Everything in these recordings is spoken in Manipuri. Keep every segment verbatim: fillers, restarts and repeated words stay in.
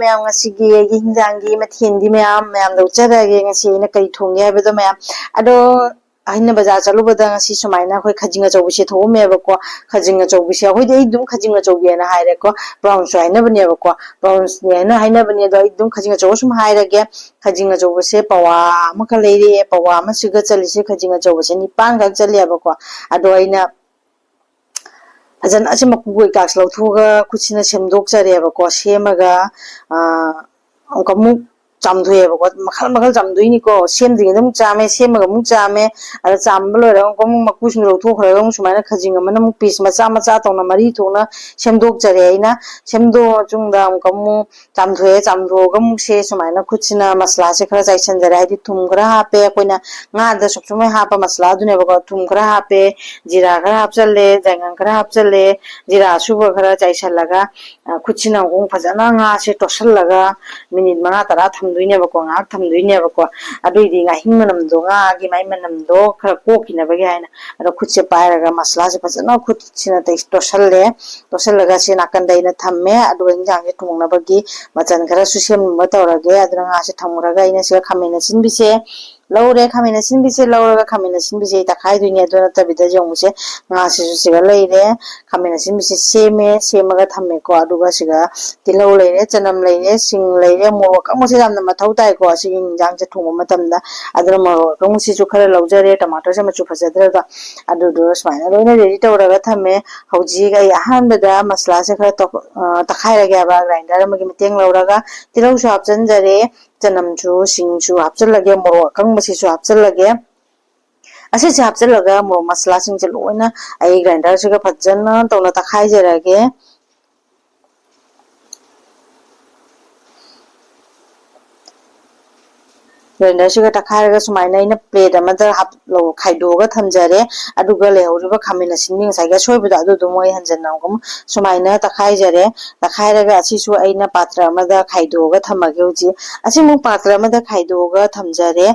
ꯃꯌꯥꯝ, ꯉꯁꯤꯒꯤ ꯑꯩꯒꯤ ꯍꯤꯟꯖꯥꯡꯒꯤ ꯃꯊꯦꯜꯗꯤ ꯃꯌꯥꯝ ꯃꯌꯥꯝꯗ ꯎꯠꯆꯔꯛꯑꯒꯦ꯫ ꯉꯁꯤ ꯑꯩꯅ ꯀꯔꯤ ꯊꯣꯡꯒꯦ ꯍꯥꯏꯕꯗꯣ ꯃꯌꯥꯝ꯫ ꯑꯗꯣ ꯑꯩꯅ ꯕꯖꯥꯔ ꯆꯠꯂꯨꯕꯗ ꯉꯁꯤ ꯁꯨꯃꯥꯏꯅ ꯑꯩꯈꯣꯏ ꯈꯖꯤꯡ ꯑꯆꯧꯕꯁꯦ ꯊꯣꯛꯑꯝꯃꯦꯕꯀꯣ꯫ ꯈꯖꯤꯡ ꯑꯆꯧꯕꯁꯦ ꯑꯩꯈꯣꯏꯗꯤ, ꯑꯩ ꯑꯗꯨꯝ ꯈꯖꯤꯡ ꯑꯆꯧꯕꯤꯅ ꯍꯥꯏꯔꯦꯀꯣ, brown trout ꯍꯥꯏꯅꯕꯅꯦꯕꯀꯣ, brown trout ꯍꯥꯏꯅ ꯍꯥꯏꯅꯕꯅꯦ꯫ ꯑꯗꯣ ꯑꯩ ꯑꯗꯨꯝ ꯈꯖꯤꯡ ꯑꯆꯧꯕ ꯁꯨꯝ ꯍꯥꯏꯔꯒꯦ꯫ ꯈꯖꯤꯡ ꯑꯆꯧꯕꯁꯦ ꯄꯋꯥ ꯑꯃꯈꯛ ꯂꯩꯔꯛꯑꯦ꯫ ꯄꯋꯥ ꯑꯃꯁꯤꯒ ꯆꯠꯂꯤꯁꯦ ꯈꯖꯤꯡ ꯑꯆꯧꯕꯁꯦ ꯅꯤꯄꯥꯟꯈꯛ ꯆꯠꯂꯦꯕꯀꯣ꯫ ꯑꯗꯣ ꯑꯩꯅ ꯐꯖꯅ ꯑꯁꯤ ꯃꯀꯨ ꯀꯩꯀꯥꯁꯦ ꯂꯧꯊꯣꯛꯑꯒ ꯈꯨꯠꯁꯤꯅ ꯁꯦꯝꯗꯣꯛꯆꯔꯦꯕꯀꯣ꯫ ꯁꯦꯝꯃꯒ, ꯑ, ꯑꯃꯨꯛ ꯆꯥꯝꯊꯣꯛꯑꯦꯕꯀꯣ꯫ ꯃꯈꯜ ꯃꯈꯜ ꯆꯥꯝꯗꯣꯏꯅꯤꯀꯣ꯫ ꯁꯦꯝꯗ꯭ꯔꯤꯉꯩꯗ ꯑꯃꯨꯛ ꯆꯥꯝꯃꯦ, ꯁꯦꯝꯃꯒ ꯑꯃꯨꯛ ꯆꯥꯝꯃꯦ꯫ ꯑꯗ ꯆꯥꯝꯕ ꯂꯣꯏꯔꯒ ꯑꯃꯨꯛ, ꯑꯃꯨꯛ ꯃꯀꯨꯁꯤꯡ ꯂꯧꯊꯣꯛꯈ꯭ꯔꯒ ꯑꯃꯨꯛ ꯁꯨꯃꯥꯏꯅ ꯈꯖꯤꯡ ꯑꯃꯅ ꯑꯃꯨꯛ piece ꯃꯆꯥ ꯃꯆꯥ ꯇꯧꯅ ꯃꯔꯤ ꯊꯣꯛꯅ ꯁꯦꯝꯗꯣꯛꯆꯔꯦ꯫ ꯑꯩꯅ ꯁꯦꯝꯗꯣꯛꯑ ꯃꯇꯨꯡꯗ ꯑꯃꯨꯛ ꯑꯃꯨꯛ ꯆꯥꯝꯊꯣꯛꯑꯦ꯫ ꯆꯥꯝꯊꯣꯛꯑꯒ ꯑꯃꯨꯛꯁꯦ ꯁꯨꯃꯥꯏꯅ ꯈꯨꯠꯁꯤꯅ ꯃꯁꯂꯥꯁꯦ ꯈꯔ ꯆꯥꯏꯁꯟꯖꯔꯦ꯫ ꯍꯥꯏꯗꯤ ꯊꯨꯝ ꯈꯔ ꯍꯥꯞꯄꯦ, ꯑꯩꯈꯣꯏꯅ ꯉꯥꯗ ꯁꯨꯝ ꯁꯨꯝ ꯍꯥꯞꯄ ꯃꯁꯂꯥꯗꯨꯅꯦꯕꯀꯣ꯫ ꯊꯨꯝ ꯈꯔ ꯍꯥꯞꯄꯦ, ꯖꯤꯔꯥ ꯈꯔ ꯍꯥꯞꯆꯜꯂꯦ, ꯌꯥꯏꯉꯪ ꯈꯔ ꯍꯥꯞꯆꯜꯂꯦ, ꯖꯤꯔꯥ ꯑꯁꯨꯕ ꯈꯔ ꯆꯥꯏꯁꯜꯂꯒ, ꯑ, ꯈꯨꯠꯁꯤꯅ ꯑꯃꯨꯛ ꯐꯖꯅ ꯉꯥꯁꯦ ꯇꯣꯠꯁꯜꯂꯒ ꯃꯤꯅꯤꯠ ꯃꯉꯥ ꯇꯔꯥ ꯊꯝꯗꯣꯏꯅꯦꯕꯀꯣ, ꯉꯥꯏꯍꯥꯛ ꯊꯝꯗꯣꯏꯅꯦꯕꯀꯣ꯫ ꯑꯗꯨꯏꯗꯤ ꯉꯥꯍꯤꯡ ꯃꯅꯝꯗꯣ, ꯉꯥꯒꯤ ꯃꯥꯏ ꯃꯅꯝꯗꯣ ꯈꯔ ꯀꯣꯛꯈꯤꯅꯕꯒꯤ ꯍꯥꯏꯅ꯫ ꯑꯗꯣ ꯈꯨꯠꯁꯦ ꯄꯥꯏꯔꯒ ꯃꯁꯂꯥꯁꯦ ꯐꯖꯅ ꯈꯨꯠꯁꯤꯅ ꯇꯩ-, ꯇꯣꯠꯁꯜꯂꯦ꯫ ꯇꯣꯠꯁꯜꯂꯒ ꯁꯤ ꯅꯥꯀꯟꯗ ꯑꯩꯅ ꯊꯝꯃꯦ꯫ ꯑꯗꯨꯒ ꯏꯟꯖꯥꯡꯁꯦ ꯊꯣꯡꯅꯕꯒꯤ ꯃꯆꯜ ꯈꯔꯁꯨ ꯁꯦꯝꯅꯕ ꯇꯧꯔꯒꯦ꯫ ꯑꯗꯨꯅ ꯉꯥꯁꯦ ꯊꯝꯈ꯭ꯔꯒ ꯑꯩꯅ ꯁꯤꯗ ꯈꯥꯃꯦꯟ ꯑꯁꯤꯟꯕꯤꯁꯦ ꯂꯧꯔꯦ꯫ ꯈꯥꯃꯦꯟ ꯑꯁꯤꯟꯕꯤꯁꯦ ꯂꯧꯔꯒ ꯈꯥꯃꯦꯟ ꯑꯁꯤꯟꯕꯤꯁꯦ ꯑꯩ ꯇꯛꯈꯥꯏꯗꯣꯏꯅꯦ꯫ ꯑꯗꯨ ꯅꯠꯇꯕꯤꯗ ꯌꯦꯡꯉꯨꯁꯦ, ꯉꯥꯁꯤꯁꯨ ꯁꯤꯒ ꯂꯩꯔꯦ꯫ ꯈꯥꯃꯦꯟ ꯑꯁꯤꯟꯕꯤꯁꯦ ꯁꯦꯝꯃꯦ, ꯁꯦꯝꯃꯒ ꯊꯝꯃꯦꯀꯣ꯫ ꯑꯗꯨꯒ ꯁꯤꯒ ꯇꯤꯜꯍꯧ ꯂꯩꯔꯦ, ꯆꯅꯝ ꯂꯩꯔꯦ, ꯁꯤꯡ ꯂꯩꯔꯦ, ꯃꯣꯔꯣꯛ ꯑꯀꯪꯕꯁꯦ ꯌꯥꯝꯅ ꯃꯊꯧ ꯇꯥꯏꯀꯣ ꯁꯤꯒꯤ ꯏꯟꯖꯥꯡꯁꯦ ꯊꯣꯡꯕ ꯃꯇꯝꯗ꯫ ꯑꯗꯨꯅ ꯃꯣꯔꯣꯛ ꯑꯀꯪꯕꯁꯤꯁꯨ ꯈꯔ ꯂꯧꯖꯔꯦ, ꯇꯃꯥꯇꯔꯁꯦ ꯃꯆꯨ ꯐꯖꯗ꯭ꯔꯒ꯫ ꯑꯗꯨꯗꯣ ꯁꯨꯃꯥꯏꯅ ꯂꯣꯏꯅ ready ꯇꯧꯔꯒ ꯊꯝꯃꯦ꯫ ꯍꯧꯖꯤꯛ ꯑꯩ ꯑꯍꯥꯟꯕꯗ ꯃꯁꯂꯥꯁꯦ ꯈꯔ ꯇꯧ-, ꯑ, ꯇꯛꯈꯥꯏꯔꯒꯦ ꯍꯥꯏꯕ, grinder ꯑꯃꯒꯤ ꯃꯇꯦꯡ ꯂꯧꯔꯒ ꯇꯤꯜꯍꯧꯁꯨ ꯍꯥꯞꯆꯤꯟꯖꯔꯦ, ꯆꯅꯝꯁꯨ, ꯁꯤꯡꯁꯨ ꯍꯥꯞꯆꯤꯜꯂꯒꯦ, ꯃꯣꯔꯣꯛ ꯑꯀꯪꯕꯁꯤꯁꯨ ꯍꯥꯞꯆꯤꯜꯂꯒꯦ꯫ ꯑꯁꯤꯁꯦ ꯍꯥꯞꯆꯤꯜꯂꯒ ꯃꯣꯔꯣꯛ ꯃꯁꯂꯥꯁꯤꯡꯁꯦ ꯂꯣꯏꯅ ꯑꯩ grinderꯁꯤꯒ ꯐꯖꯅ ꯇꯧꯅ ꯇꯛꯈꯥꯏꯖꯔꯒꯦ꯫ Grinderꯁꯤꯒ ꯇꯛꯈꯥꯏꯔꯒ ꯁꯨꯃꯥꯏꯅ ꯑꯩꯅ plate ꯑꯃꯗ ꯍꯥꯞ-, ꯂꯧ-, ꯈꯥꯏꯗꯣꯛꯑꯒ ꯊꯝꯖꯔꯦ꯫ ꯑꯗꯨꯒ ꯂꯩꯍꯧꯔꯤꯕ ꯈꯥꯃꯦꯟ ꯑꯁꯤꯟꯕꯤ ꯉꯁꯥꯏꯒꯤ ꯑꯁꯣꯏꯕꯗꯣ, ꯑꯗꯨꯗꯣ ꯃꯣꯏ ꯍꯟꯖꯟꯅ ꯑꯃꯨꯛ ꯁꯨꯃꯥꯏꯅ ꯇꯛꯈꯥꯏꯖꯔꯦ꯫ ꯇꯛꯈꯥꯏꯔꯒ ꯑꯁꯤꯁꯨ ꯑꯩꯅ ꯄꯥꯇ꯭ꯔ ꯑꯃꯗ ꯈꯥꯏꯗꯣꯛꯑꯒ ꯊꯝꯃꯒꯦ ꯍꯧꯖꯤꯛ꯫ ꯑꯁꯤꯃꯨꯛ ꯄꯥꯇ꯭ꯔ ꯑꯃꯗ ꯈꯥꯏꯗꯣꯛꯑꯒ ꯊꯝꯖꯔꯦ꯫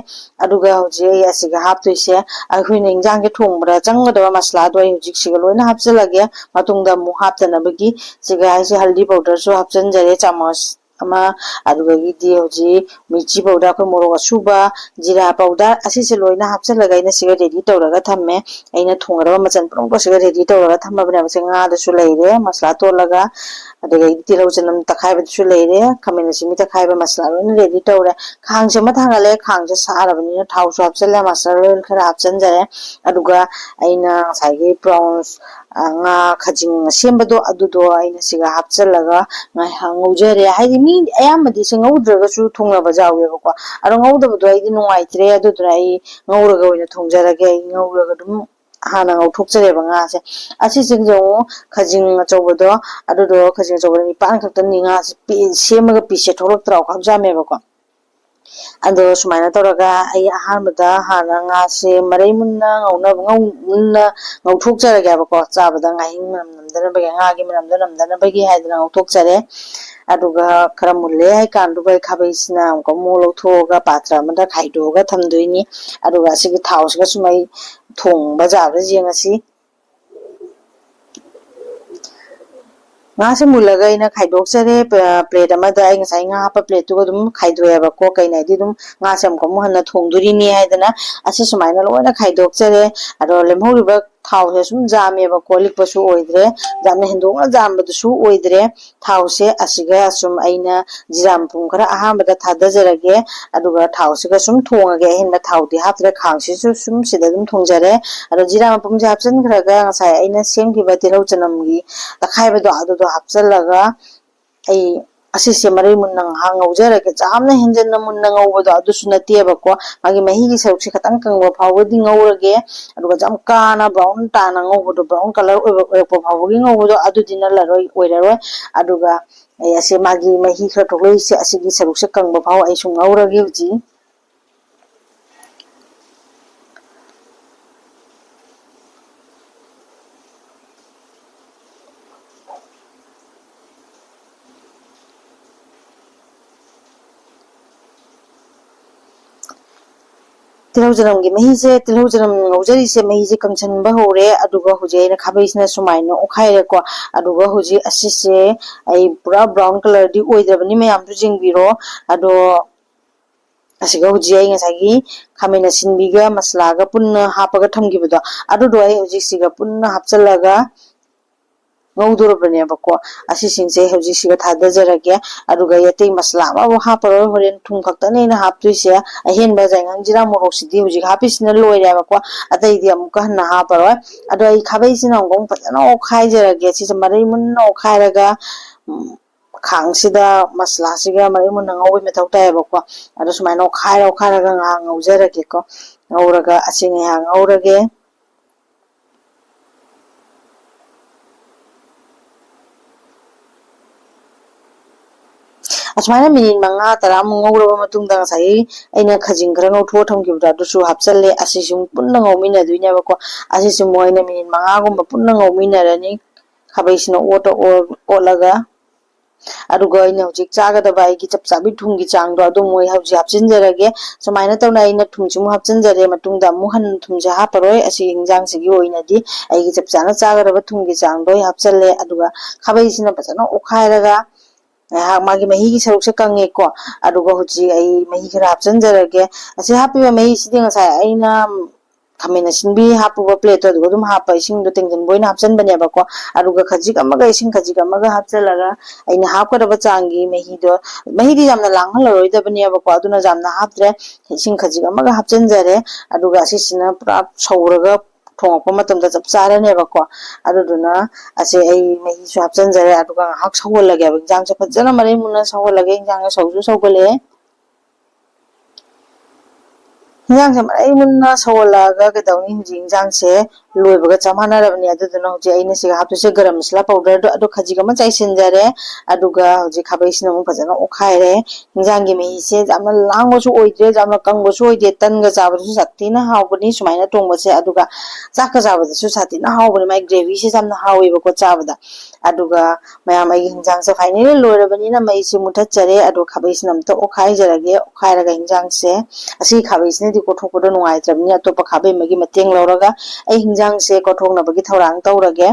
ꯑꯗꯨꯒ ꯍꯧꯖꯤꯛ ꯑꯩ ꯑꯁꯤꯒ ꯍꯥꯞꯇꯣꯏꯁꯦ, ꯑꯩꯈꯣꯏꯅ ꯏꯟꯖꯥꯡꯁꯦ ꯊꯣꯡꯕꯗ ꯆꯪꯒꯗꯕ ꯃꯁꯂꯥꯗꯣ ꯑꯩ ꯍꯧꯖꯤꯛ ꯁꯤꯒ ꯂꯣꯏꯅ ꯍꯥꯞꯆꯤꯜꯂꯒꯦ꯫ ꯃꯇꯨꯡꯗ ꯑꯃꯨꯛ ꯍꯥꯞꯇꯅꯕꯒꯤ ꯁꯤꯒ ꯑꯩꯁꯦ ꯍꯜꯗꯤ powderꯁꯨ ꯍꯥꯞꯆꯤꯟꯖꯔꯦ, ꯆꯥꯃꯁ ꯑꯃ, ꯑꯗꯨꯗꯒꯤꯗꯤ ꯍꯧꯖꯤꯛ ꯃꯤꯔꯆꯤ powder, ꯑꯩꯈꯣꯏ ꯃꯣꯔꯣꯛ ꯑꯁꯨꯕ, ꯖꯤꯔꯥ powder, ꯑꯁꯤꯁꯦ ꯂꯣꯏꯅ ꯍꯥꯞꯆꯤꯜꯂꯒ ꯑꯩꯅ ꯁꯤꯒ ready ꯇꯧꯔꯒ ꯊꯝꯃꯦ꯫ ꯑꯩꯅ ꯊꯣꯡꯒꯗꯕ ꯃꯆꯜ ꯄꯨꯝꯅꯃꯛꯇꯣ ꯁꯤꯒ ready ꯇꯧꯔꯒ ꯊꯝꯃꯕꯅꯦꯕ꯫ ꯁꯦ ꯉꯥꯗꯁꯨ ꯂꯩꯔꯦ ꯃꯁꯂꯥ ꯇꯣꯠꯂꯒ, ꯑꯗꯨꯗꯒꯤꯗꯤ ꯇꯤꯜꯍꯧ ꯆꯅꯝ ꯇꯛꯈꯥꯏꯕꯗꯨꯁꯨ ꯂꯩꯔꯦ, ꯈꯥꯃꯦꯟ ꯑꯁꯤꯟꯕꯤ ꯇꯛꯈꯥꯏꯕ, ꯃꯁꯂꯥ ꯂꯣꯏꯅ ready ꯇꯧꯔꯦ꯫ ꯈꯥꯡꯁꯦ ꯑꯃ ꯊꯥꯡꯒꯠꯂꯦ, ꯈꯥꯡꯁꯦ ꯁꯥꯔꯕꯅꯤꯅ ꯊꯥꯎꯁꯨ ꯍꯥꯞꯆꯤꯜꯂꯦ, mustard oil ꯈꯔ ꯍꯥꯞꯆꯤꯟꯖꯔꯦ꯫ ꯑꯗꯨꯒ ꯑꯩꯅ ꯉꯁꯥꯏꯒꯤ prawns, ꯑ, ꯉꯥ ꯈꯖꯤꯡ ꯑꯁꯦꯝꯕꯗꯣ, ꯑꯗꯨꯗꯣ ꯑꯩꯅ ꯁꯤꯒ ꯍꯥꯞꯆꯤꯜꯂꯒ ꯉꯥꯏꯍꯥꯛ ꯉꯧꯖꯔꯦ꯫ ꯍꯥꯏꯗꯤ ꯃꯤ ꯑꯌꯥꯝꯕꯗꯤ ꯁꯤ ꯉꯧꯗ꯭ꯔꯒꯁꯨ ꯊꯣꯡꯅꯕ ꯌꯥꯎꯋꯦꯕꯀꯣ, ꯑꯗꯣ ꯉꯧꯗꯕꯗꯣ ꯑꯩꯗꯤ ꯅꯨꯡꯉꯥꯏꯇ꯭ꯔꯦ, ꯑꯗꯨꯗꯨꯅ ꯑꯩ ꯉꯧꯔꯒ ꯑꯣꯏꯅ ꯊꯣꯡꯖꯔꯒꯦ꯫ ꯑꯩ ꯉꯧꯔꯒ ꯑꯗꯨꯝ ꯍꯥꯟꯅ ꯉꯧꯊꯣꯛꯆꯔꯦꯕ ꯉꯥꯁꯦ꯫ ꯑꯁꯤꯁꯤꯡꯁꯦ ꯑꯃꯨꯛ ꯈꯖꯤꯡ ꯑꯆꯧꯕꯗꯣ, ꯑꯗꯨꯗꯣ ꯈꯖꯤꯡ ꯑꯆꯧꯕꯗꯣ ꯅꯤꯄꯥꯟ ꯈꯛꯇꯅꯤ ꯉꯥꯁꯦ ꯄꯤ-, ꯁꯦꯝꯃꯒ piece ꯁꯦ ꯊꯣꯛꯂꯛꯇ꯭ꯔꯥ ꯈꯥꯎꯖꯥꯝꯃꯦꯕꯀꯣ꯫ ꯑꯗꯣ ꯁꯨꯃꯥꯏꯅ ꯇꯧꯔꯒ ꯑꯩ ꯑꯍꯥꯟꯕꯗ ꯍꯥꯟꯅ ꯉꯥꯁꯦ ꯃꯔꯩ ꯃꯨꯟꯅ ꯉꯧꯅꯕ, ꯉꯧ-, ꯃꯨꯟꯅ ꯉꯧꯊꯣꯛꯆꯔꯒꯦꯕꯀꯣ꯫ ꯆꯥꯕꯗ ꯉꯥꯍꯤꯡ ꯃꯅꯝ ꯅꯝꯗꯅꯕꯒꯤ, ꯉꯥꯒꯤ ꯃꯅꯝꯗꯣ ꯅꯝꯗꯅꯕꯒꯤ ꯍꯥꯏꯗꯅ ꯉꯧꯊꯣꯛꯆꯔꯦ꯫ ꯑꯗꯨꯒ ꯈꯔ ꯃꯨꯜꯂꯦ ꯍꯥꯏ ꯀꯥꯟꯗꯨꯒ ꯑꯩ ꯈꯥꯕꯩꯁꯤꯅ ꯑꯃꯨꯛꯀ ꯑꯃꯨꯛ ꯂꯧꯊꯣꯛꯑꯒ ꯄꯥꯇ꯭ꯔ ꯑꯃꯗ ꯈꯥꯏꯗꯣꯛꯑꯒ ꯊꯝꯗꯣꯏꯅꯤ꯫ ꯑꯗꯨꯒ ꯑꯁꯤꯒꯤ ꯊꯥꯎꯁꯤꯒ ꯁꯨꯝ ꯑꯩ ꯊꯣꯡꯕ ꯌꯥꯕ꯭ꯔꯥ ꯌꯦꯡꯉꯁꯤ꯫ ꯉꯥꯁꯦ ꯃꯨꯜꯂꯒ ꯑꯩꯅ ꯈꯥꯏꯗꯣꯛꯆꯔꯦ꯫ ꯄ-, plate ꯑꯃꯗ ꯑꯩ ꯉꯁꯥꯏ ꯉꯥ ꯍꯥꯞꯄ plate ꯇꯨꯒ ꯑꯗꯨꯝ ꯈꯥꯏꯗꯣꯛꯑꯦꯕꯀꯣ꯫ ꯀꯩꯅꯣ ꯍꯥꯏꯗꯤ ꯑꯗꯨꯝ ꯉꯥꯁꯦ ꯑꯃꯨꯛꯀ ꯑꯃꯨꯛ ꯍꯟꯅ ꯊꯣꯡꯗꯣꯔꯤꯅꯤ ꯍꯥꯏꯗꯅ ꯑꯁꯤ ꯁꯨꯃꯥꯏꯅ ꯂꯣꯏꯅ ꯈꯥꯏꯗꯣꯛꯆꯔꯦ꯫ ꯑꯗꯣ ꯂꯦꯝꯍꯧꯔꯤꯕ ꯊꯥꯎꯁꯦ ꯁꯨꯝ ꯌꯥꯝꯃꯦꯕꯀꯣ, ꯂꯤꯛꯄꯁꯨ ꯑꯣꯏꯗ꯭ꯔꯦ, ꯌꯥꯝꯅ ꯍꯦꯟꯗꯣꯛꯅ ꯌꯥꯝꯕꯗꯨꯁꯨ ꯑꯣꯏꯗ꯭ꯔꯦ꯫ ꯊꯥꯎꯁꯦ ꯑꯁꯤꯒ ꯁꯨꯝ ꯑꯩꯅ ꯖꯤꯔꯥ ꯃꯄꯨꯝ ꯈꯔ ꯑꯍꯥꯟꯕꯗ ꯊꯥꯗꯖꯔꯒꯦ, ꯑꯗꯨꯒ ꯊꯥꯎꯁꯤꯒ ꯁꯨꯝ ꯊꯣꯡꯉꯒꯦ꯫ ꯑꯍꯦꯟꯕ ꯊꯥꯎꯗꯤ ꯍꯥꯞꯇ꯭ꯔꯦ, ꯈꯥꯡꯁꯤꯁꯨ ꯁꯨꯝ ꯁꯤꯗ ꯑꯗꯨꯝ ꯊꯣꯡꯖꯔꯦ꯫ ꯑꯗꯣ ꯖꯤꯔꯥ ꯃꯄꯨꯝꯁꯦ ꯍꯥꯞꯆꯤꯟꯈ꯭ꯔꯒ ꯉꯁꯥꯏ ꯑꯩꯅ ꯁꯦꯝꯈꯤꯕ ꯇꯤꯜꯍꯧ ꯆꯅꯝꯒꯤ ꯇꯛꯈꯥꯏꯕꯗꯣ ꯑꯗꯨꯗꯣ ꯍꯥꯞꯆꯤꯜꯂꯒ ꯑꯩ ꯑꯁꯤꯁꯦ ꯃꯔꯩ ꯃꯨꯟꯅ ꯉꯥꯏꯍꯥꯛ ꯉꯧꯖꯔꯒꯦ꯫ ꯌꯥꯝꯅ ꯍꯦꯟꯖꯟꯅ ꯃꯨꯟꯅ ꯉꯧꯕꯗꯣ ꯑꯗꯨꯁꯨ ꯅꯠꯇꯦꯕꯀꯣ, ꯃꯥꯒꯤ ꯃꯍꯤꯒꯤ ꯁꯔꯨꯛꯁꯦ ꯈꯤꯇꯪ ꯀꯪꯕ ꯐꯥꯎꯕꯗꯤ ꯉꯧꯔꯒꯦ꯫ ꯑꯗꯨꯒ ꯌꯥꯝ ꯀꯥꯅ brown ꯇꯥꯅ ꯉꯧꯕꯗꯣ, brown colour ꯑꯣꯏꯕ, ꯑꯣꯏꯔꯛꯄ ꯐꯥꯎꯕꯒꯤ ꯉꯧꯕꯗꯣ ꯑꯗꯨꯗꯤ ꯅꯠꯂꯔꯣꯏ, ꯑꯣꯏꯔꯔꯣꯏ꯫ ꯑꯗꯨꯒ ꯑꯩ ꯑꯁꯦ ꯃꯥꯒꯤ ꯃꯍꯤ ꯈꯔ ꯊꯣꯛꯂꯛꯏꯁꯦ, ꯑꯁꯤꯒꯤ ꯁꯔꯨꯛꯁꯦ ꯀꯪꯕ ꯐꯥꯎ ꯑꯩ ꯁꯨꯝ ꯉꯧꯔꯒꯦ ꯍꯧꯖꯤꯛ꯫ ꯇꯤꯜꯍꯧ ꯆꯅꯝꯒꯤ ꯃꯍꯤꯁꯦ, ꯇꯤꯜꯍꯧ ꯆꯅꯝ ꯉꯧꯖꯔꯤꯁꯦ ꯃꯍꯤꯁꯦ ꯀꯪꯁꯟꯕ ꯍꯧꯔꯦ꯫ ꯑꯗꯨꯒ ꯍꯧꯖꯤꯛ ꯑꯩꯅ ꯈꯥꯕꯩꯁꯤꯅ ꯁꯨꯃꯥꯏꯅ ꯑꯣꯠꯈꯥꯏꯔꯦꯀꯣ꯫ ꯑꯗꯨꯒ ꯍꯧꯖꯤꯛ ꯑꯁꯤꯁꯦ ꯑꯩ ꯄꯨꯔꯥ brown colourꯗꯤ ꯑꯣꯏꯗ꯭ꯔꯕꯅꯤ, ꯃꯌꯥꯝꯁꯨ ꯌꯦꯡꯕꯤꯔꯣ꯫ ꯑꯗꯣ ꯑꯁꯤꯒ ꯍꯧꯖꯤꯛ ꯑꯩ ꯉꯁꯥꯏꯒꯤ ꯈꯥꯃꯦꯟ ꯑꯁꯤꯟꯕꯤꯒ ꯃꯁꯂꯥꯒ ꯄꯨꯟꯅ ꯍꯥꯞꯄꯒ ꯊꯝꯈꯤꯕꯗꯣ, ꯑꯗꯨꯗꯣ ꯑꯩ ꯍꯧꯖꯤꯛ ꯁꯤꯒ ꯄꯨꯟꯅ ꯍꯥꯞꯆꯤꯜꯂꯒ ꯉꯧꯗꯣꯔꯕꯅꯦꯕꯀꯣ꯫ ꯑꯁꯤꯁꯤꯡꯁꯦ ꯍꯧꯖꯤꯛ ꯁꯤꯒ ꯊꯥꯗꯖꯔꯒꯦ꯫ ꯑꯗꯨꯒ ꯑꯩ ꯑꯇꯩ ꯃꯁꯂꯥ ꯑꯃꯐꯥꯎ ꯍꯥꯞꯄꯔꯣꯏ꯫ ꯍꯣꯔꯦꯟ ꯊꯨꯝ ꯈꯛꯇꯅꯦ ꯑꯩꯅ ꯍꯥꯞꯇꯣꯏꯁꯦ꯫ ꯑꯍꯦꯟꯕ ꯌꯥꯏꯉꯪ ꯖꯤꯔꯥ ꯃꯣꯔꯣꯛꯁꯤꯗꯤ ꯍꯧꯖꯤꯛ ꯍꯥꯞꯄꯤꯁꯤꯅ ꯂꯣꯏꯔꯦꯕꯀꯣ꯫ ꯑꯇꯩꯗꯤ ꯑꯃꯨꯛꯀ ꯍꯟꯅ ꯍꯥꯞꯄꯔꯣꯏ꯫ ꯑꯗꯣ ꯑꯩ ꯈꯥꯕꯩꯁꯤꯅ ꯑꯃꯨꯛ ꯐꯖꯅ ꯑꯣꯠꯈꯥꯏꯖꯔꯒꯦ꯫ ꯁꯤꯁꯦ ꯃꯔꯩ ꯃꯨꯟꯅ ꯑꯣꯠꯈꯥꯏꯔꯒ, ꯎꯝ, ꯈꯥꯡꯁꯤꯗ ꯃꯁꯂꯥꯁꯤꯒ ꯃꯔꯩ ꯃꯨꯟꯅ ꯉꯧꯕꯩ ꯃꯊꯧ ꯇꯥꯏꯌꯦꯕꯀꯣ꯫ ꯑꯗꯣ ꯁꯨꯃꯥꯏꯅ ꯑꯣꯠꯈꯥꯏꯔ ꯑꯣꯠꯈꯥꯏꯔꯒ ꯉꯥꯏꯍꯥꯛ ꯉꯧꯖꯔꯒꯦꯀꯣ꯫ ꯉꯧꯔꯒ ꯑꯁꯤ ꯉꯥꯏꯍꯥꯛ ꯉꯧꯔꯒꯦ꯫ ꯑꯁꯨꯃꯥꯏꯅ ꯃꯤꯅꯤꯠ ꯃꯉꯥ ꯇꯔꯥꯃꯨꯛ ꯉꯧꯔꯕ ꯃꯇꯨꯡꯗ, ꯉꯁꯥꯏꯒꯤ ꯑꯩꯅ ꯈꯖꯤꯡ ꯈꯔ ꯉꯧꯊꯣꯛꯑ ꯊꯝꯈꯤꯕꯗꯣ, ꯑꯗꯨꯁꯨ ꯍꯥꯞꯆꯜꯂꯦ꯫ ꯑꯁꯤꯁꯨ ꯄꯨꯟꯅ ꯉꯧꯃꯤꯟꯅꯗꯣꯏꯅꯦꯕꯀꯣ꯫ ꯑꯁꯤꯁꯨ ꯃꯣꯏꯅ ꯃꯤꯅꯤꯠ ꯃꯉꯥꯒꯨꯝꯕ ꯄꯨꯟꯅ ꯉꯧꯃꯤꯟꯅꯔꯅꯤ, ꯈꯥꯕꯩꯁꯤꯅ ꯑꯣꯠꯇ ꯑꯣꯠ-, ꯑꯣꯠꯂꯒ꯫ ꯑꯗꯨꯒ ꯑꯩꯅ ꯍꯧꯖꯤꯛ ꯆꯥꯒꯗꯕ ꯑꯩꯒꯤ ꯆꯞ ꯆꯥꯕꯤ ꯊꯨꯝꯒꯤ ꯆꯥꯡꯗꯣ ꯑꯗꯨ ꯃꯣꯏ ꯍꯧꯖꯤꯛ ꯍꯥꯞꯆꯤꯟꯖꯔꯒꯦ꯫ ꯁꯨꯃꯥꯏꯅ ꯇꯧꯅ ꯑꯩꯅ ꯊꯨꯝꯁꯤꯃꯨꯛ ꯍꯥꯞꯆꯤꯟꯖꯔꯦ꯫ ꯃꯇꯨꯡꯗ ꯑꯃꯨꯛ ꯍꯟꯅ ꯊꯨꯝꯁꯦ ꯍꯥꯞꯄꯔꯣꯏ꯫ ꯑꯁꯤꯒꯤ ꯏꯟꯖꯥꯡꯁꯤꯒꯤ ꯑꯣꯏꯅꯗꯤ ꯑꯩꯒꯤ ꯆꯞ ꯆꯥꯅ ꯆꯥꯒꯗꯕ ꯊꯨꯝꯒꯤ ꯆꯥꯡꯗꯣ ꯑꯩ ꯍꯥꯞꯆꯜꯂꯦ꯫ ꯑꯗꯨꯒ ꯈꯥꯕꯩꯁꯤꯅ ꯐꯖꯅ ꯑꯣꯠꯈꯥꯏꯔꯒ ꯉꯥꯏꯍꯥꯛ ꯃꯥꯒꯤ ꯃꯍꯤꯒꯤ ꯁꯔꯨꯛꯁꯦ ꯀꯪꯉꯦꯀꯣ꯫ ꯑꯗꯨꯒ ꯍꯧꯖꯤꯛ ꯑꯩ ꯃꯍꯤ ꯈꯔ ꯍꯥꯞꯆꯤꯟꯖꯔꯒꯦ꯫ ꯑꯁꯤ ꯍꯥꯞꯄꯤꯕ ꯃꯍꯤꯁꯤꯗꯤ ꯉꯁꯥꯏ ꯑꯩꯅ ꯈꯥꯃꯦꯟ ꯑꯁꯤꯟꯕꯤ ꯍꯥꯞꯄꯨꯕ plateꯇꯣ ꯑꯗꯨꯒ ꯑꯗꯨꯝ ꯍꯥꯞꯄ, ꯏꯁꯤꯡꯗꯣ ꯇꯦꯡꯁꯤꯟꯕ ꯑꯣꯏꯅ ꯍꯥꯞꯆꯤꯟꯕꯅꯦꯕꯀꯣ꯫ ꯑꯗꯨꯒ ꯈꯖꯤꯛ ꯑꯃꯒ, ꯏꯁꯤꯡ ꯈꯖꯤꯛ ꯑꯃꯒ ꯍꯥꯞꯆꯤꯜꯂꯒ ꯑꯩꯅ ꯍꯥꯞꯀꯗꯕ ꯆꯥꯡꯒꯤ ꯃꯍꯤꯗꯣ, ꯃꯍꯤꯗꯤ ꯌꯥꯝꯅ ꯂꯥꯡꯍꯜꯂꯔꯣꯏꯗꯕꯅꯦꯕꯀꯣ, ꯑꯗꯨꯅ ꯌꯥꯝꯅ ꯍꯥꯞꯇ꯭ꯔꯦ꯫ ꯏꯁꯤꯡ ꯈꯖꯤꯛ ꯑꯃꯒ ꯍꯥꯞꯆꯤꯟꯖꯔꯦ꯫ ꯑꯗꯨꯒ ꯑꯁꯤꯁꯤꯅ ꯄꯨꯔꯥ ꯁꯧꯔꯒ ꯊꯣꯡꯉꯛꯄ ꯃꯇꯝꯗ ꯆꯞ ꯆꯥꯔꯅꯦꯕꯀꯣ꯫ ꯑꯗꯨꯗꯨꯅ ꯑꯁꯦ ꯑꯩ ꯃꯍꯤꯁꯨ ꯍꯥꯞꯆꯤꯟꯖꯔꯦ꯫ ꯑꯗꯨꯒ ꯉꯥꯏꯍꯥꯛ ꯁꯧꯍꯜꯂꯒꯦꯕ꯫ ꯏꯟꯖꯥꯡꯁꯦ ꯐꯖꯅ ꯃꯔꯩ ꯃꯨꯟꯅ ꯁꯧꯍꯜꯂꯒꯦ꯫ ꯏꯟꯖꯥꯡꯁꯦ ꯁꯧꯁꯨ ꯁꯧꯒꯠꯂꯛꯑꯦ꯫ ꯏꯟꯖꯥꯡꯁꯦ ꯃꯔꯩ ꯃꯨꯟꯅ ꯁꯧꯍꯜꯂꯛꯑꯒ ꯀꯩꯗꯧꯅꯤ? ꯍꯧꯖꯤꯛ ꯏꯟꯖꯥꯡꯁꯦ ꯂꯣꯏꯕꯒ ꯆꯞ ꯃꯥꯟꯅꯔꯕꯅꯤ꯫ ꯑꯗꯨꯗꯨꯅ ꯍꯧꯖꯤꯛ ꯑꯩꯅ ꯁꯤꯒ ꯍꯥꯞꯇꯣꯏꯁꯦ ꯒꯔꯝ ꯃꯁꯥꯂꯥ ꯄꯥꯎꯗꯔꯗꯣ, ꯑꯗꯨ ꯈꯖꯤꯛ ꯑꯃ ꯆꯥꯏꯁꯤꯟꯖꯔꯦ꯫ ꯑꯗꯨꯒ ꯍꯧꯖꯤꯛ ꯈꯥꯕꯩꯁꯤꯅ ꯑꯃꯨꯛ ꯐꯖꯅ ꯑꯣꯠꯈꯥꯏꯔꯦ꯫ ꯍꯤꯟꯖꯥꯡꯒꯤ ꯃꯍꯤꯁꯦ ꯌꯥꯝꯅ ꯂꯥꯡꯕꯁꯨ ꯑꯣꯏꯗ꯭ꯔꯦ, ꯌꯥꯝꯅ ꯀꯪꯕꯁꯨ ꯑꯣꯏꯗꯦ꯫ ꯇꯟꯒ ꯆꯥꯕꯗꯁꯨ ꯁꯥꯊꯤꯅ ꯍꯥꯎꯕꯅꯤ ꯁꯨꯃꯥꯏꯅ ꯊꯣꯡꯕꯁꯦ, ꯑꯗꯨꯒ ꯆꯥꯛꯀ ꯆꯥꯕꯗꯁꯨ ꯁꯥꯊꯤꯅ ꯍꯥꯎꯕꯅꯤ꯫ ꯃꯥꯏ ꯒ꯭ꯔꯦꯚꯤꯁꯦ ꯌꯥꯝꯅ ꯍꯥꯎꯋꯦꯕꯀꯣ ꯆꯥꯕꯗ꯫ ꯑꯗꯨꯒ ꯃꯌꯥꯝ, ꯑꯩꯒꯤ ꯍꯤꯟꯖꯥꯡꯁꯦ finally ꯂꯣꯏꯔꯕꯅꯤꯅ ꯃꯩꯁꯦ ꯃꯨꯊꯠꯆꯔꯦ꯫ ꯑꯗꯣ ꯈꯥꯕꯩꯁꯤꯅ ꯑꯝꯇ ꯑꯣꯠꯈꯥꯏꯖꯔꯒꯦ꯫ ꯑꯣꯠꯈꯥꯏꯔꯒ ꯍꯤꯟꯖꯥꯡꯁꯦ, ꯑꯁꯤꯒꯤ ꯈꯥꯕꯩꯁꯤꯅꯗꯤ ꯀꯣꯠꯊꯣꯛꯄꯗꯣ ꯅꯨꯡꯉꯥꯏꯇ꯭ꯔꯕꯅꯤꯅ ꯑꯇꯣꯞꯄ ꯈꯥꯕꯩ ꯑꯃꯒꯤ ꯃꯇꯦꯡ ꯂꯧꯔꯒ ꯑꯩ ꯍꯤꯟꯖꯥꯡꯁꯦ ꯀꯣꯠꯊꯣꯛꯅꯕꯒꯤ ꯊꯧꯔꯥꯡ ꯇꯧꯔꯒꯦ꯫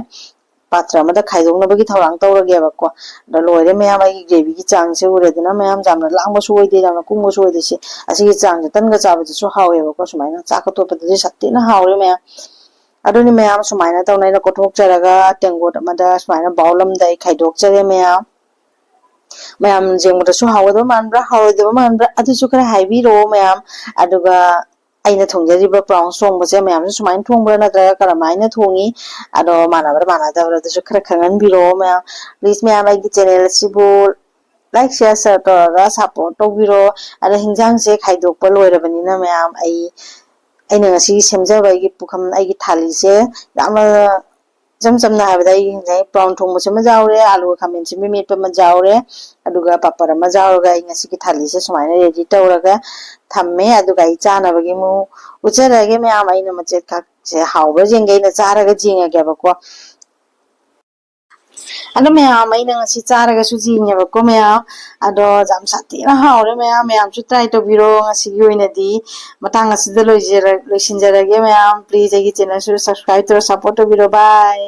ꯄꯥꯇ꯭ꯔ ꯑꯃꯗ ꯈꯥꯏꯗꯣꯛꯅꯕꯒꯤ ꯊꯧꯔꯥꯡ ꯇꯧꯔꯒꯦꯕꯀꯣ꯫ ꯑꯗꯣ ꯂꯣꯏꯔꯦ ꯃꯌꯥꯝ, ꯑꯩꯒꯤ ꯒ꯭ꯔꯦꯚꯤꯒꯤ ꯆꯥꯡꯁꯦ ꯎꯔꯦꯗꯅ ꯃꯌꯥꯝ, ꯌꯥꯝꯅ ꯂꯥꯡꯕꯁꯨ ꯑꯣꯏꯗꯦ, ꯌꯥꯝꯅ ꯀꯨꯡꯕꯁꯨ ꯑꯣꯏꯗꯦ꯫ ꯁꯤ, ꯑꯁꯤꯒꯤ ꯆꯥꯡꯁꯦ ꯇꯟꯒ ꯆꯥꯕꯗꯁꯨ ꯍꯥꯎꯋꯦꯕꯀꯣ꯫ ꯁꯨꯃꯥꯏꯅ ꯆꯥꯛꯀ ꯇꯣꯠꯄꯗꯗꯤ ꯁꯥꯊꯤꯅ ꯍꯥꯎꯔꯦ ꯃꯌꯥꯝ꯫ ꯑꯗꯨꯅꯤ ꯃꯌꯥꯝ, ꯁꯨꯃꯥꯏꯅ ꯇꯧꯅ ꯑꯩꯅ ꯀꯣꯠꯊꯣꯛꯆꯔꯒ ꯇꯦꯡꯀꯣꯠ ꯑꯃꯗ ꯁꯨꯃꯥꯏꯅ bowl ꯑꯃꯗ ꯑꯩ ꯈꯥꯏꯗꯣꯛꯆꯔꯦ ꯃꯌꯥꯝ꯫ ꯃꯌꯥꯝ ꯌꯦꯡꯕꯗꯁꯨ ꯍꯥꯎꯒꯗꯕ ꯃꯥꯟꯕ꯭ꯔꯥ, ꯍꯥꯎꯔꯣꯏꯗꯕ ꯃꯥꯟꯕ꯭ꯔꯥ, ꯑꯗꯨꯁꯨ ꯈꯔ ꯍꯥꯏꯕꯤꯔꯛꯑꯣ ꯃꯌꯥꯝ꯫ ꯑꯗꯨꯒ ꯑꯩꯅ ꯊꯣꯡꯖꯔꯤꯕ prawns ꯊꯣꯡꯕꯁꯦ ꯃꯌꯥꯝꯁꯨ ꯁꯨꯃꯥꯏꯅ ꯊꯣꯡꯕ꯭ꯔꯥ, ꯅꯠꯇ꯭ꯔꯒ ꯀꯔꯝꯍꯥꯏꯅ ꯊꯣꯡꯉꯤ, ꯑꯗꯣ ꯃꯥꯟꯅꯕ꯭ꯔꯥ ꯃꯥꯟꯅꯗꯕ꯭ꯔꯥ, ꯑꯗꯨꯁꯨ ꯈꯔ ꯈꯪꯍꯟꯕꯤꯔꯛꯑꯣ ꯃꯌꯥꯝ꯫ Please ꯃꯌꯥꯝ, ꯑꯩꯒꯤ channel ꯑꯁꯤꯕꯨ like, share, share ꯇꯧꯔꯒ support ꯇꯧꯕꯤꯔꯣ꯫ ꯑꯗ ꯍꯤꯟꯖꯥꯡꯁꯦ ꯈꯥꯏꯗꯣꯛꯄ ꯂꯣꯏꯔꯕꯅꯤꯅ ꯃꯌꯥꯝ, ꯑꯩ, ꯑꯩꯅ ꯉꯁꯤ ꯁꯦꯝꯖꯕ ꯑꯩꯒꯤ ꯄꯨꯈꯝ, ꯑꯩꯒꯤ ꯊꯥꯂꯤꯁꯦ ꯌꯥꯝꯅ ꯏꯆꯝ ꯆꯝꯅ ꯍꯥꯏꯔꯕꯗ ꯑꯩꯒꯤ ꯍꯤꯟꯖꯥꯡ prawns ꯊꯣꯡꯕꯁꯤꯃ ꯌꯥꯎꯔꯦ, ꯑꯂꯨꯒ ꯈꯥꯃꯦꯟ ꯑꯁꯤꯟꯕꯤ ꯃꯦꯠꯄ ꯑꯃ ꯌꯥꯎꯔꯦ, ꯑꯗꯨꯒ ꯄꯥꯄꯔ ꯑꯃ ꯌꯥꯎꯔꯒ ꯑꯩ ꯉꯁꯤꯒꯤ ꯊꯥꯂꯤꯁꯦ ꯁꯨꯃꯥꯏꯅ ready ꯇꯧꯔꯒ ꯊꯝꯃꯦ꯫ ꯑꯗꯨꯒ ꯑꯩ ꯆꯥꯅꯕꯒꯤ ꯑꯃꯨꯛ ꯎꯠꯆꯔꯛꯑꯒꯦ ꯃꯌꯥꯝ꯫ ꯑꯩꯅ ꯃꯆꯦꯠ ꯈꯛꯁꯦ ꯍꯥꯎꯕ꯭ꯔꯥ ꯌꯦꯡꯒꯦ, ꯑꯩꯅ ꯆꯥꯔꯒ ꯌꯦꯡꯉꯒꯦꯕꯀꯣ꯫ ꯑꯗꯣ ꯃꯌꯥꯝ, ꯑꯩꯅ ꯉꯁꯤ ꯆꯥꯔꯒꯁꯨ ꯌꯦꯡꯉꯦꯕꯀꯣ ꯃꯌꯥꯝ꯫ ꯑꯗꯣ ꯌꯥꯝ ꯁꯥꯊꯤꯅ ꯍꯥꯎꯔꯦ ꯃꯌꯥꯝ꯫ ꯃꯌꯥꯝꯁꯨ try ꯇꯧꯕꯤꯔꯣ꯫ ꯉꯁꯤꯒꯤ ꯑꯣꯏꯅꯗꯤ ꯃꯇꯥꯡ ꯑꯁꯤꯗ ꯂꯣꯏꯖꯔ-, ꯂꯣꯏꯁꯤꯟꯖꯔꯒꯦ ꯃꯌꯥꯝ꯫ Please ꯑꯩꯒꯤ channel ꯁꯨ subscribe ꯇꯧꯔ support ꯇꯧꯕꯤꯔꯣ꯫ Bye꯫